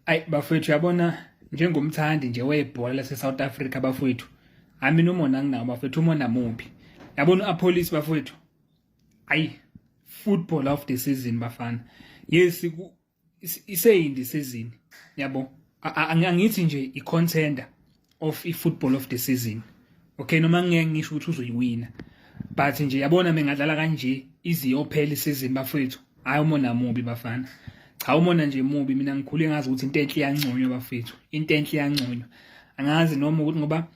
Ayi bafowethu, yabona njengomthandi nje webhola lase-South Africa bafowethu, hayi mina umona anginawo bafowethu, umona mubi. Yabona u-Appollis bafowethu, ayi football of the season bafana. Yes, iseyindi season yabo, angithi nje i-contender of i-football of the season. Okay, noma ngeke ngisho ukuthi uzoyiwina, but nje yabona mengadlala kanje iziyophela isizini bafowethu, hayi umona mubi bafana. Cha, umona nje mubi. Mina ngikhule ngazi ukuthi into enhle iyanconywa bafethu, into enhle iyanconywa. Angazi noma ukuthi ngoba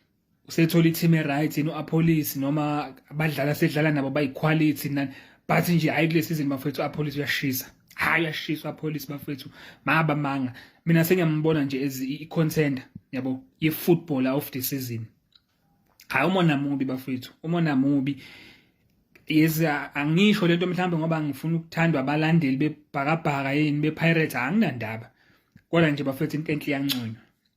usethola i-team e-right yini u-Appollis, noma abadlali asedlala nabo bayi-quality nani, but nje hayi kule season bafethu u-Appollis uyashisa, hayi uyashisa u-Appollis bafethu, maba manga. Mina sengiyambona nje as i-contender yabo ye-footballer of the season. Hayi umona mubi bafethu, umona mubi. Yes, angisho lento mhlawumbe ngoba ngifuna ukuthandwa abalandeli bebhakabhaka yini bePirates, anginandaba, kodwa nje bafethu into enhle iyanconywa,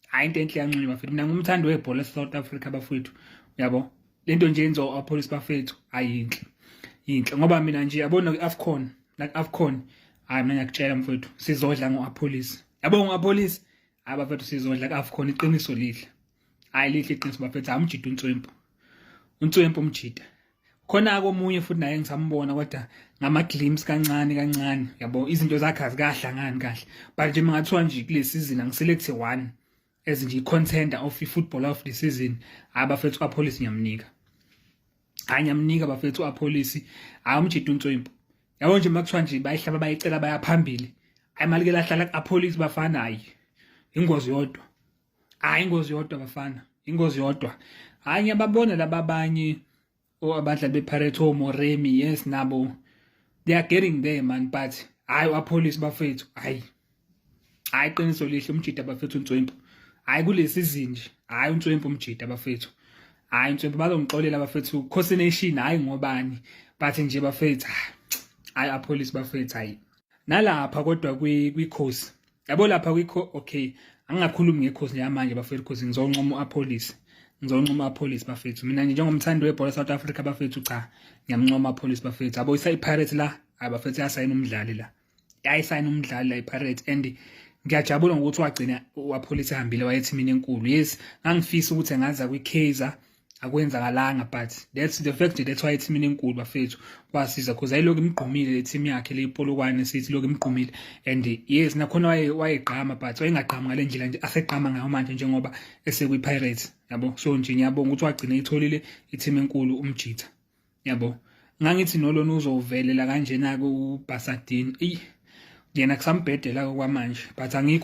hayi into enhle iyanconywa bafethu. Mina ngumthandi webhola eSouth Africa bafethu, yabo lento nje yenziwa u-Appollis bafethu, ayinhle yinhle, ngoba mina nje yabona ku-AFCON, la ku-AFCON, hayi mina ngiyakutshela mfethu, sizodla ngo-Appollis, yabo ngo-Appollis, hayi bafethu sizodla ku-AFCON. Iqiniso lihle, hayi lihle iqiniso bafethu. Hayi umjida uNtswempu, uNtswempu umjida. Khona-ke omunye futhi naye ngisambona kodwa ngama-glimpse kancane kancane, yabo izinto zakhe azikahlangani kahle, but nje mangathiwa nje kule season angiselect one as nje i-contender of i-footballer of the season, hayi bafethu u-Appollis ngiyamnika, hayi ngiyamnika bafethu u-Appollis. Hayi umjida uNtswempu, yabo nje makuthiwa nje bayihlaba bayicela baya phambili, hayi mali ke lahlala ku-Appollis bafana, hayi ingozi yodwa, hayi ingozi yodwa bafana, ingozi yodwa. Hayi ngiyababona laba abanye abadlali bePirates, oMoremi, yes nabo they are getting there man, but hayi u-Appollis bafethu, hayi hayi iqiniso lihle, umjida bafethu uNtswempu, hayi kule season nje, hayi uNtswempu umjida bafethu, hayi uNtswempu. Bazongixolela bafethu Khosi Nation, hayi ngobani, but nje bafethu, hayi Appollis bafethu, hayi nalapha kodwa kwi-Khosi, yabo lapha kwikho. Okay, angingakhulumi ngekhosi nje manje bafethu, khosi ngizoncoma u-Appollis, ngizoncoma u-Appollis bafethu. Mina nje njengomthandi webhola South Africa bafethu, cha ngiyamncoma u-Appollis bafethu. Yabo isa iPirates la, hayi bafethu yasayina umdlali la, yayisayina umdlali la iPirates, and ngiyajabula ngokuthi wagcina u-Appollis ehambile wayethi mina enkulu. Yes, ngangifisa ukuthi engaza kwi-Kaizer, akwenzakalanga, but that's the fact, that's why ithimini enkulu bafethu kwasiza, because ayilokhu imgqumile le team yakhe le Polokwane sithi lokhu imgqumile. And yes, nakhona wayegqama, but wayengagqami ngale ndlela nje asegqama ngayo manje njengoba esekwi-Pirates yabo. So nje ngiyabonga ukuthi wagcina itholile i-team enkulu umjitha, yabo. Ngangithi nolona uzovelela kanjena ku Basadini, eyi yena kusambhedela kwamanje, but angikho.